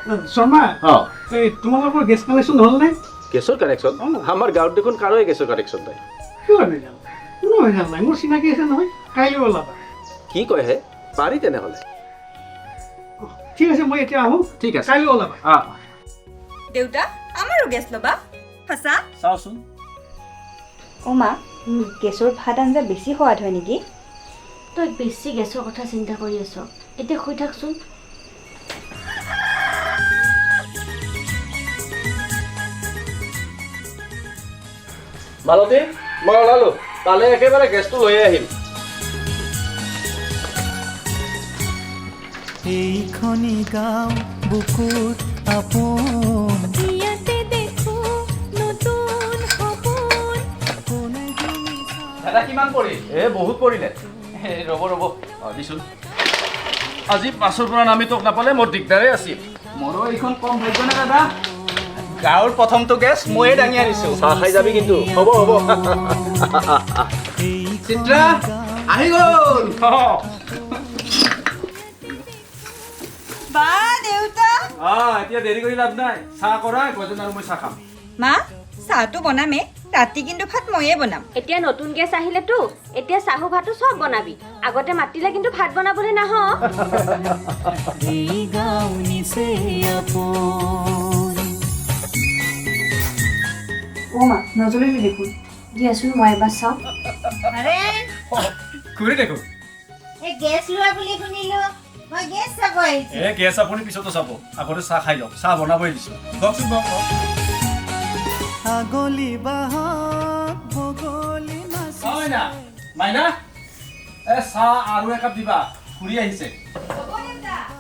শৰ্মা, এই তোমালোকৰ gas connection হ'ল নে? গেছৰ কানেকশ্যন? আমাৰ গাঁৱত দেখোন কাৰোৱে গেছৰ কানেকশ্যন নাই। কিয় নাজানো, কোনো ভেজাল নাই, মোৰ চিনাকি আছে নহয়, কাইলৈ ওলাবা। কি কয় হে, পাৰি তেনেহ'লে। ঠিক আছে, মই এতিয়া আহোঁ। ঠিক আছে, কাইলৈ ওলাবা। দেউতা, আমাৰো গেছ ল'বা সঁচা? চাওচোন। অ' মা, গেছৰ ভাত আঞ্জা বেছি সোৱাদ হয় নেকি? তই বেছি গেছৰ কথা চিন্তা কৰি আছ, এতিয়া শুই থাকচোন। মালতী, মই ওলালো, তালে একেবাৰে গেছটো লৈয়ে আহিম। এইখনি গাঁও বুকুত আপোন, ইয়াতে দেখো নতুন সপোন। দাদা কিমান পৰিল? এ বহুত পৰিলে। ৰ'ব ৰ'ব, অঁ দিচোন। আজি বাছৰ পৰা নামি তোক নাপালে মোৰ দিগদাৰেই আছিল। মোৰো এইখন কম ভাগ্য নে দাদা? গাঁৱৰ প্ৰথমটো গেছ ময়ে দাঙি আনিছোঁ। চাহ খাই যাবি কিন্তু। হ'ব হ'ব। চিত্ৰা আহি গ'ল। বা দেউতা। এতিয়া দেৰি কৰি লাভ নাই, চাহ কৰা, গজেন আৰু মই চাহ খাম। মা, চাহটো বনামে, ৰাতি কিন্তু ভাত ময়ে বনাম। এতিয়া নতুন গেছ আহিলেতো এতিয়া চাহো ভাতো চব বনাবি, আগতে মাতিলে কিন্তু ভাত বনাবলৈ নাহ। অ' মা, নজ্বলিলি দেখোন। দিয়াচোন মই এবাৰ চাওঁ। খুৰী দেখোন গেছ লোৱা বুলি শুনিলো, মই গেছ চাব আহিছো। এ গেছ আপুনি পিছতো চাব, আগতে চাহ খাই লওক, চাহ বনাবই দিছো। কওকচোন কওক। আগলি বাহত বগলী নাচি। মাইনা, মাইনা, এ চাহ আৰু একাপ দিবা, খুৰী আহিছে।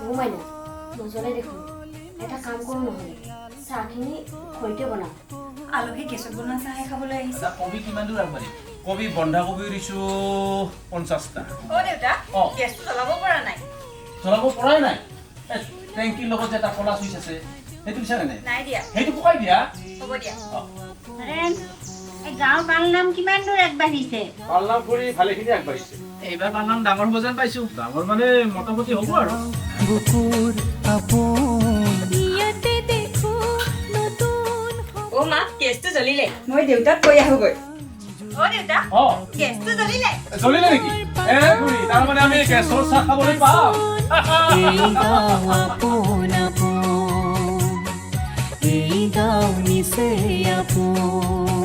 অ' মাইনা, নজ্বলে দেখোন। এটা কাম কৰোঁ নহ'লে, চাহখিনি খৰিতে বনাওঁ। আলহী গেছত বনোৱা চাহে খাবলৈ আহিছে। কবি কিমান দূৰ আগবাঢ়িল? কবি বন্ধাকবি দিছো 50টা। অ' দেউতা, গেছটো জ্বলাব পৰা নাই। জ্বলাব পৰাই নাই? টেংকিৰ লগত যে এটা ক'লা চুইচ আছে, সেইটো দিছা নে? নাই দিয়া। সেইটো পকাই দিয়া। হ'ব দিয়া। এই গাঁৱৰ পালনাম কিমান দূৰ আগবাঢ়িছে? পালনাম কৰি ভালেখিনি আগবাঢ়িছে। এইবাৰ পালনাম ডাঙৰ হ'ব যেন পাইছো। ডাঙৰ মানে মোটামুটি হ'ব আৰু। বুকুৰ আপোন। ইয়াতে দেখো নতুন। অ' মা, গেছটো জ্বলিলে, মই দেউতাক কৈ আহোগৈ। অ' দেউতা, গেছটো জ্বলিলে। জ্বলিলে নেকি? এ খুৰী, তাৰমানে আমি গেছৰ চাহ খাবলৈ পাম। এই গাঁও আপোন আপোন, এই গাঁও নিচেই আপোন।